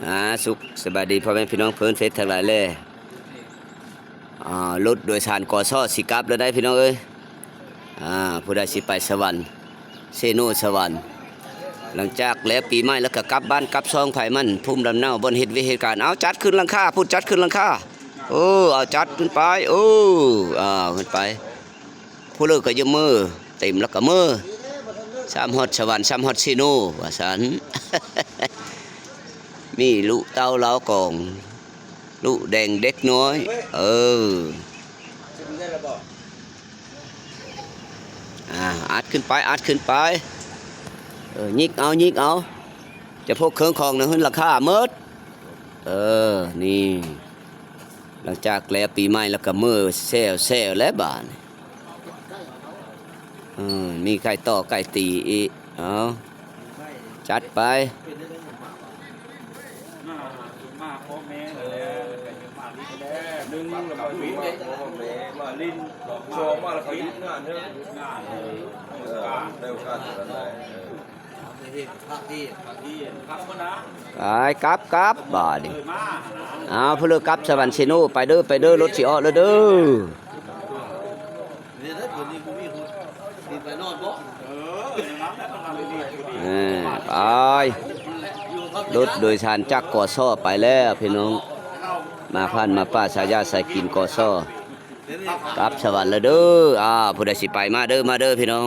ອາ ສຸກສະບາຍດີພໍ່ແມ່ພີ່ນ້ອງເພື່ອນເຟສທັງຫຼາຍແລ. ອາ ລົດໂດຍສານ ກສ ຊິກັບແລ້ວໄດ໋ພີ່ນ້ອງເອີຍ. ອາ ຜູ້ໃດຊິໄປສະຫວັນ ເຊໂນສະຫວັນ ຫຼັງຈາກແລ້ວປີໃໝ່ແລ້ວກໍກັບບ້ານກັບຊ່ອງໃຜມັນ ພູມລຳເນົາ ບ່ອນເຮັດວຽກເຮັດການ. ເອົາ ຈັດຂຶ້ນຫຼັງຄາພຸ້ນ ຈັດຂຶ້ນຫຼັງຄາ. ໂອ້ ເອົາ ຈັດຂຶ້ນໄປ. ໂອ້ ເອົາ ຂຶ້ນໄປ. ຜູ້ເລີກກໍຢ່າເມີ ເຕັມແລ້ວກໍເມີ ຊ້ຳຮອດສະຫວັນ ຊ້ຳຮອດເຊໂນ ວ່າຊັ້ນ. ມີລຸເຕົ້າລາວກອງ ລຸແດງເດັກນ້ອຍ. ເອີ ອາ ອັດຂຶ້ນໄປ ອັດຂຶ້ນໄປ. ເອີ ຍິກເອົາ ຍິກເອົາ. ຈະພົກເຄື່ອງຂອງໃນເຮືອນຫຼັງຄາໝົດ. ເອີ ນີ້ ຫຼັງຈາກແລ້ວປີໃໝ່ແລ້ວກໍເມີແຊວໆ ແລ້ວບາດນີ້. ເອີ ມີໄກ່ຕໍ່ໄກ່ຕີອີກ. ເອົາ ຈັດໄປ. ໜຶ່ງ ແລ້ວກໍຢຸດງານເດີ. ເອີ ໄດ້ໂອກາດເທົ່ານັ້ນແຫຼະ. ເອີ ໄປ ກັບ ກັບ ບາດນີ້. ເອົາ ຜູ້ເລີກກັບສະຫວັນເຊໂນ ໄປເດີ ໄປເດີ ລົດຊິອອກແລ້ວເດີ. ເອີ ໄປ ລົດໂດຍສານຈາກ ກສ ໄປແລ້ວພີ່ນ້ອງ. ມາຜ່ານມາປ່າສາຍຢາສາຍກິນ ກສ ກັບສະຫວັນແລ້ວເດີ. ອາ ຜູ້ໃດຊິໄປ ມາເດີ ມາເດີພີ່ນ້ອງ.